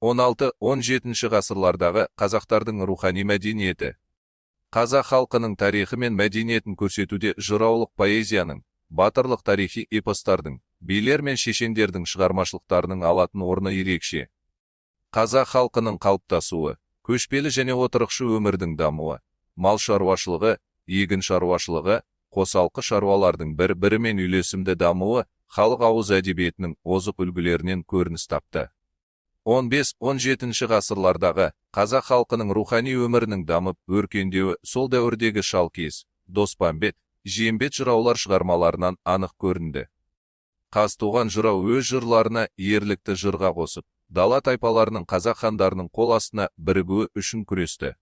16-17 ғасырлардағы қазақтардың рухани мәдениеті. Қазақ халқының тарихы мен мәдениетін көрсетуде жыраулық поэзияның, батырлық тарихи эпостардың, билер мен шешендердің шығармашылықтарының алатын орны ерекше. Қазақ халқының қалыптасуы, көшпелі және отырықшы өмірдің дамуы, мал шаруашылығы, егін шаруашылығы, қосалқы шаруалардың бір-бірімен үйлесімді дамуы халық ауыз әдебиетінің озық үлгілерінен көрініс тапты. 15-17 ғасырлардағы қазақ халқының рухани өмірінің дамып, өркендеуі сол дәуірдегі Шалкиіз, Доспамбет, Жиембет жыраулар шығармаларынан анық көрінді. Қазтуған жырау өз жырларына ерлікті жырға қосып, дала тайпаларының қазақ хандарының қол астына бірігуі үшін күресті.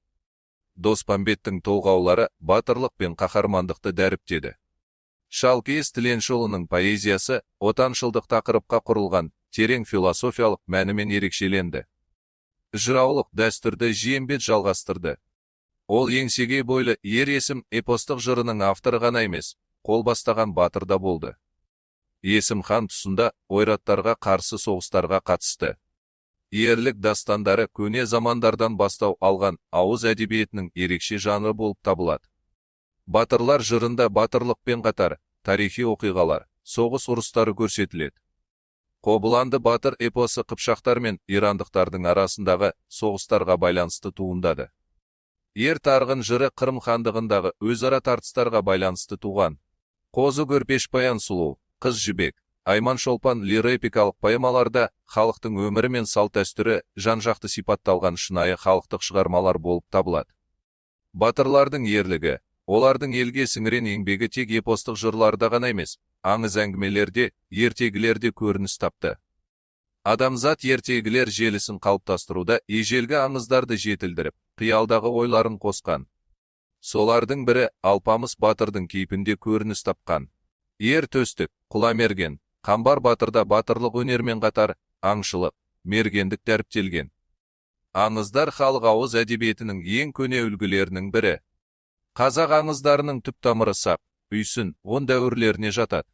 Доспамбеттің толғаулары батырлық пен қаһармандықты дәріптеді. Шалкиіз Тіленшіұлының поэзиясы отаншылдық тақырыпқа құрылған терең философиялық мәнімен ерекшеленді. Жыраулық дәстүрді Жиембет жалғастырды. Ол Еңсегей бойлы Ер Есім эпостық жырының авторы ғана емес, қол бастаған батыр да болды. Есім хан тұсында ойраттарға қарсы соғыстарға қатысты. Ерлік дастандары көне замандардан бастау алған ауыз әдебиетінің ерекше жанры болып табылады. Батырлар жырында батырлықпен қатар тарихи оқиғалар, соғыс ұрыстары көрсетіледі. Қобыланды батыр эпосы қыпшақтар мен ирандықтардың арасындағы соғыстарға байланысты туындады. Ер Тарғын жыры Қырым хандығындағы өзара тартыстарға байланысты туған. Қозы Көрпеш, Баян сұлу, Қыз Жібек, Айман Шолпан лироэпикалық поэмаларда халықтың өмірі мен салт-дәстүрі жан-жақты сипатталған шынайы халықтық шығармалар болып табылады. Батырлардың ерлігі, олардың елге сіңірген еңбегі тек эпостық жырларда ғана емес, аңыз әңгімелерде, ертегілерде көрініс тапты. Адамзат ертегілер желісін қалыптастыруда ежелгі аңыздарды жетілдіріп, қиялдағы ойларын қосқан. Солардың бірі Алпамыс батырдың кейпінде көрініс тапқан. Ер Төстік, Құламерген, Қамбар батырда батырлық өнермен қатар аңшылық, мергендік дәріптелген. Аңыздар халық ауыз әдебиетінің ең көне үлгілерінің бірі. Қазақ аңыздарының түп тамыры Сақ, Үйсін, Ғұн дәуірлеріне жатады.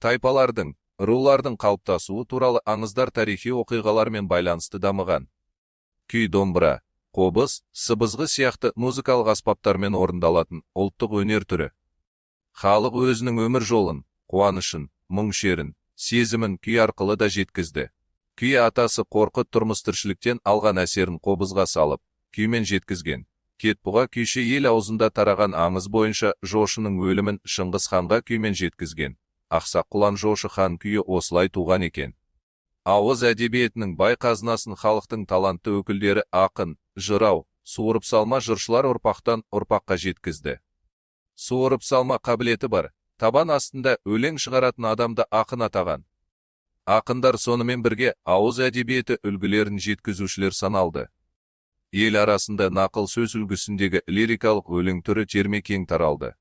Тайпалардың, рулардың қалыптасуы туралы аңыздар тарихи оқиғалармен байланысты дамыған. Күй домбыра, қобыз, сыбызғы сияқты музыкалық аспаптармен орындалатын ұлттық өнер түрі. Халық өзінің өмір жолын, қуанышын, мұң-шерін, сезімін күй арқылы да жеткізді. Күй атасы Қорқыт тұрмыс-тіршіліктен алған әсерін қобызға салып, күймен жеткізген. Кетбұға күйші ел аузында тараған аңыз бойынша Жошының өлімін Шыңғыс ханға күймен жеткізген. Ақсақ Құлан Жошы хан күйі осылай туған екен. Ауыз әдебиетінің бай қазынасын халықтың талантты өкілдері ақын, жырау, суырып салма жыршылар ұрпақтан ұрпаққа жеткізді. Суырып салма қабілеті бар, табан астында өлең шығаратын адамды ақын атаған. Ақындар сонымен бірге ауыз әдебиеті үлгілерін жеткізушілер саналды. Ел арасында нақыл сөз үлгісіндегі лирикалық өлең түрі терме кең таралды.